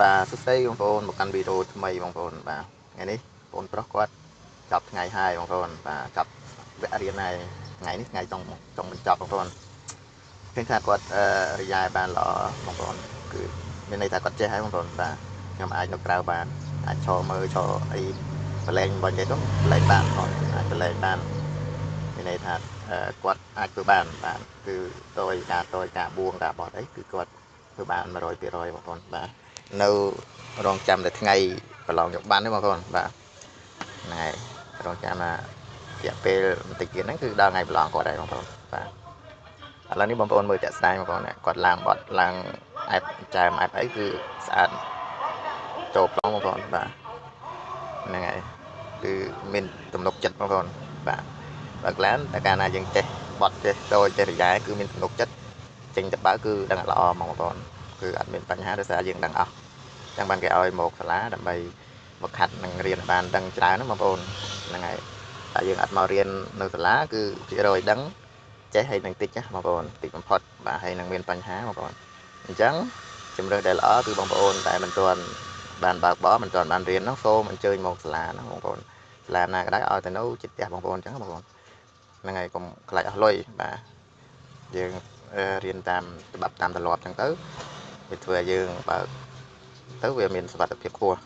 បាទសួស្តីបងប្អូនមកកាន់វីដេអូថ្មីបងប្អូនបាទថ្ងៃនេះបងប្រុសគាត់ចប់ថ្ងៃហើយបងប្អូនបាទចប់វគ្គរៀនហើយថ្ងៃនេះថ្ងៃចុងចុងបញ្ចប់បងប្អូនឃើញថាគាត់រិយាយបានល្អបងប្អូនគឺមានន័យថាគាត់ចេះហើយបងប្អូនបាទខ្ញុំអាចនៅក្រៅបានអាចឈរមើលឈរអីប្រឡែងបើនិយាយទៅប្រឡែងបានបងអាចប្រឡែងបានមានន័យថាគាត់អាចធ្វើបានបាទគឺតយការតយការបួងការបត់អីគឺគាត់ធ្វើបាន100%បងប្អូនបាទនៅរងចាំតែថ្ងៃប្រឡងយកបានទេបងប្អូនបាទហ្នឹងហើយរងចាំថារយៈពេលបន្តិចទៀតហ្នឹងគឺដល់ថ្ងៃប្រឡងគាត់ហើយបងប្អូនបាទឥឡូវនេះបងប្អូនមើលចាក់ស្ដែងបងប្អូនគាត់ឡើងបត់ឡើងអែបចែមអែបអីគឺស្អាតចូលប្លង់បងប្អូនបាទហ្នឹងហើយគឺមានទំនុកចិត្តបងប្អូនបាទបើក្លានតែកាលណាយើងចេះបត់ចេះតូចចេះរយែគឺមានទំនុកចិត្តចេញទៅបើគឺដឹងល្អហ្មងបងប្អូនគឺអត់មានបញ្ហាដោយសារយើងដឹងអស់ចឹងបានគេឲ្យមកសាលាដើម្បីមកខាត់នឹងរៀនបានដឹងច្រើនណាបងប្អូនហ្នឹងហើយតែយើងអត់មករៀននៅសាលាគឺភាគរយដឹងចេះហើយនឹងតិចណាបងប្អូនតិចបំផុតបាទហើយនឹងមានបញ្ហាបងប្អូនអញ្ចឹងជំរើសដែលល្អគឺបងប្អូនតែមិនទាន់បានបើកបរមិនទាន់បានរៀននោះសូមអញ្ជើញមកសាលាណាបងប្អូនសាលាណាក៏ដោយឲ្យទៅនៅជិតផ្ទះបងប្អូនអញ្ចឹងបងប្អូនហ្នឹងហើយកុំខ្លាចអស់លុយបាទយើងរៀនតាមច្បាប់តាមទម្លាប់អញ្ចឹងទៅវាធ្វើឲ្យយើងបើកទៅវាមានសុវត្ថិភាពខ្ពស់